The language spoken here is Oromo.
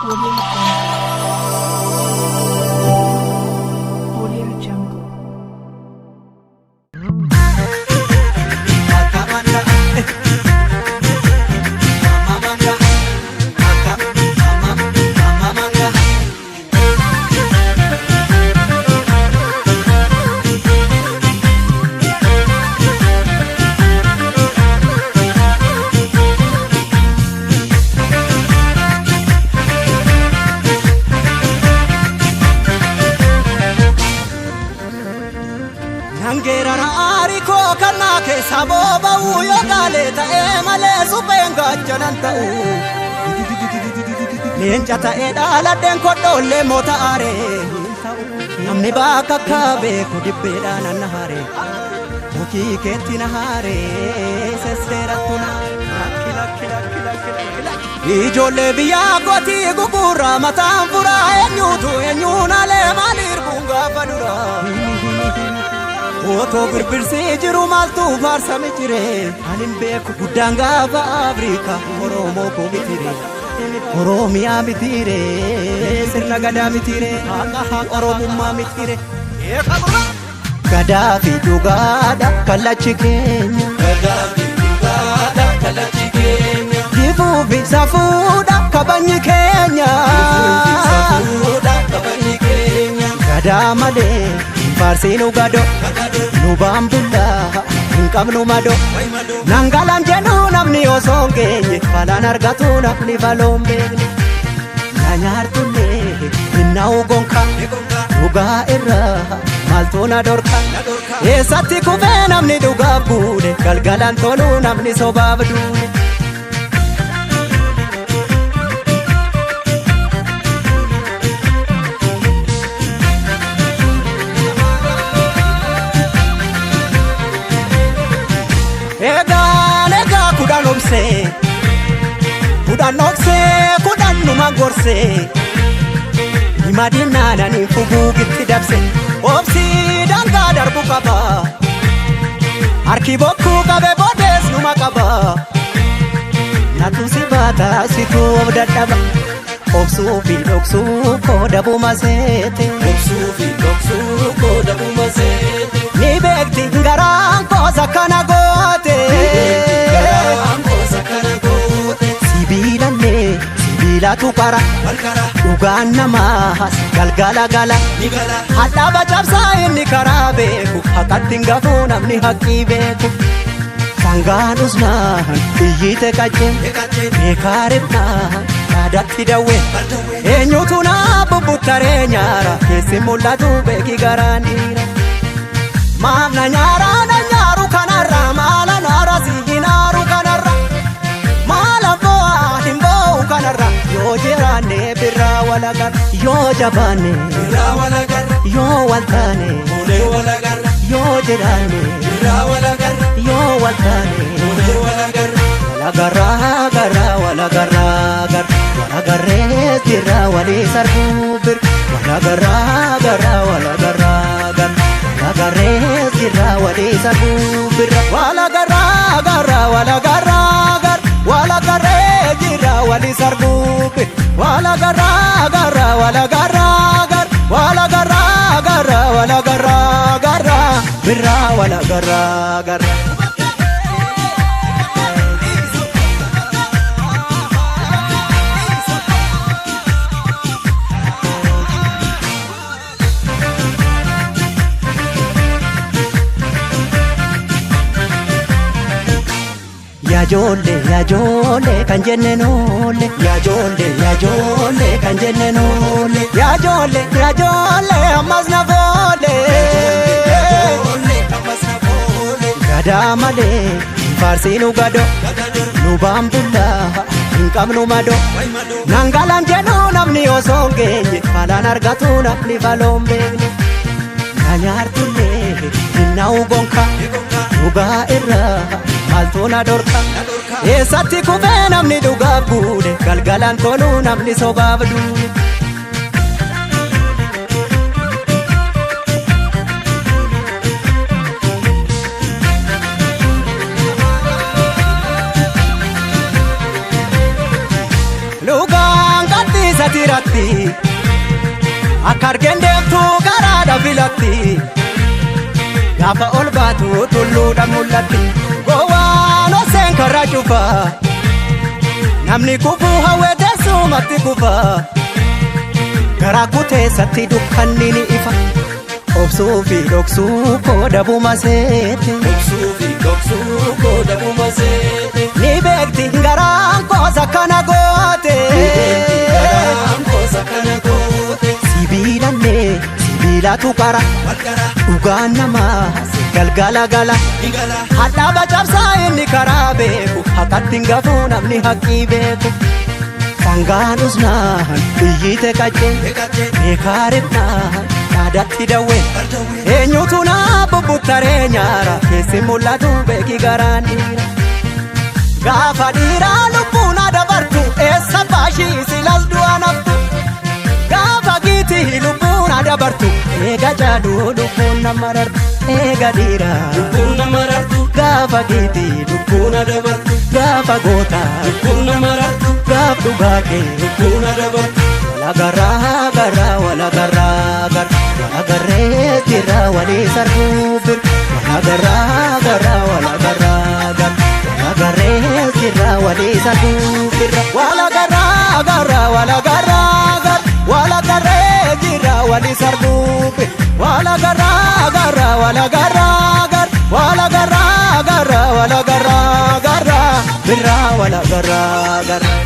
Audio Jungle. Audio Jungle. Nangeerara aarii koo kannaa keessa booba'u yoo gaalee ta'ee malee supheen gaachanan ta'u. Leenca ta'ee dhaaladheen kodhoollee moota aaree hin ta'u. Namni bakka akka beeku dibbeedhaan anna haaree. Mukii keetti na haaree sesseerattu na. Lakki lakki lakki lakki lakki lakki. Ijoollee biyyaa kootii gugurraa mataan furaa eenyuutu eenyuun alee maaliif kun gaafa duraa. Otoo birbirsii jiru maaltu faarsame jire ani hin beeku guddaan gaafa Afrikaa Oromoo koo mitire Oromiyaa mitire sirna gadaa mitire haqa haqa Oromummaa mitire. Gadaa fi dhugaadha kallachi keenya. Gadaa fi dhugaadha kallachi keenya. Jifuu fi safuudha kabajni keenya. Safuudha kabajni keenya. Gadaa malee hin faarsiinu gado nu baambullaa hin qabnu mado. Nangalaan jedhu namni osoo hin geenye balaan argatu namni baloon beekne. Na nyaartullee hin na'u gonka dhugaa irraa maaltu na dhorka. Eessatti kufee namni dhugaaf buune galgalaan toluu namni sobaaf duune. Egaan egaa kudhan obsee kudhan dhoksee kudhan numa gorsee hima diinnaananii fuguugitti dabse obsii dangaa darbu qaba harki bokkuu qabe boodees numa qaba natu si baata situu of dadhaba obsuu fi dhoksuu kooda maseete. Obsuu fi dhoksuu kooda maseete. Ni beekti garaan koosa kana goote. Garaan koosa kana goote. Sibiilallee sibiilatu qara Walqara dhugaan namaas galgala gala. ni gala. Hadhaaba cabsaa inni karaa beeku haqatti hin gafuu namni haqqii beeku. Sangaan usnaan iyyite qaccee Eegalee beekaa ribnaan yaadatti dawwee. bardawee. Eenyutu naa bubbuttaree nyaara keessi mul'atu beeki garaan dhiira. Maaf na nyaara na nyaaru kanarra maala naara si hin aaru kanarra maala bo'aa hin bo'u kanarra yoo jiraanne birraa walagarra yoo jabaanne Birraa walagarra. yoo waltaane Moonee walagarra. yoo jiraanne Birraa walagarra. yoo waltaane Moonee walagarra. walagarraa garraa walagarraa garra walagarree jirra walii sarbuu bir walagarraa garraa walagarraa garra walagarree jirra walii sarbuu birra walagarraa garraa walagarraa garra walagarree jirra walii sarbuu bir walagarraa garraa walagarraa garra walagarraa garraa walagarraa garra birra walagarraa garra. Yaajoollee yaajoollee kan jenne noolle yaajoollee yaajoollee kan jenne noolle yaajoollee yaajoollee ammas na foole. Oollee ammas na foole. Gadaa malee hin faarsiinu gado nu baambullaa hin qabnu mado. Wayi madoo. Nangalaan jedhu namni osoo hin geenye balaan argatu namni baloon beekne. Na nyaartullee hin na'u gonka dhugaa irraa maaltu na dhorka. Eessatti kufee namni dhugaaf buune galgalaan toluu namni sobaaf duune. isa tiratti akka argeen deemtu garaadha filatti gaafa ol baatu tulluudha mul'atti gowwaan oseen karraa cufa namni kufuu hawwee teessumatti kufa garaa kuteessatti dukkanni ni ifa obsuu fi dhoksuu koodabuma seete. Obsuu fi dhoksuu koodabuma seete. Ni beekti garaan koosa kana goote. Garaan koosa kana goote. Sibiilallee sibiilatu qara Walqara dhugaan namaa galgala gala. ni gala. Hadhaaba cabsaa inni karaa beeku haqatti hin gafuu namni haqqii beeku. Sangaan usnaan iyyite qaccee Eegalee beekaa ribnaan dhaadatti dawwee. bardawee. Eenyutu naa bubbuttaree nyaara keessi mul'atu beeki garaan dhiira. Gaafa dhiiraa lubbuun dabartu eessa baashii silas du'a naftu. Gaafa giitii lubbuun dabartu eega jaaduu lubbuun nama rartu eega dhiiraa. Lubbuun nama rartu. Gaafa giitii Lubbuun dabartu. gaafa gootaa Lubbuun nama rartu. gaaf dhugaa kee. Lubbuun dabartu. Walagarraa garraa walagarraa garraa walagarree jirra walii sarbuu bir walagarraa garraa walagarraa garraa walagarree jirra walii sarbuu birra walagarraa garraa walagarraa garraa walagarree jirra walii sarbuu bir walagarraa garraa walagarraa garraa walagarraa garraa walagarraa garraa birra walagarraa garraa.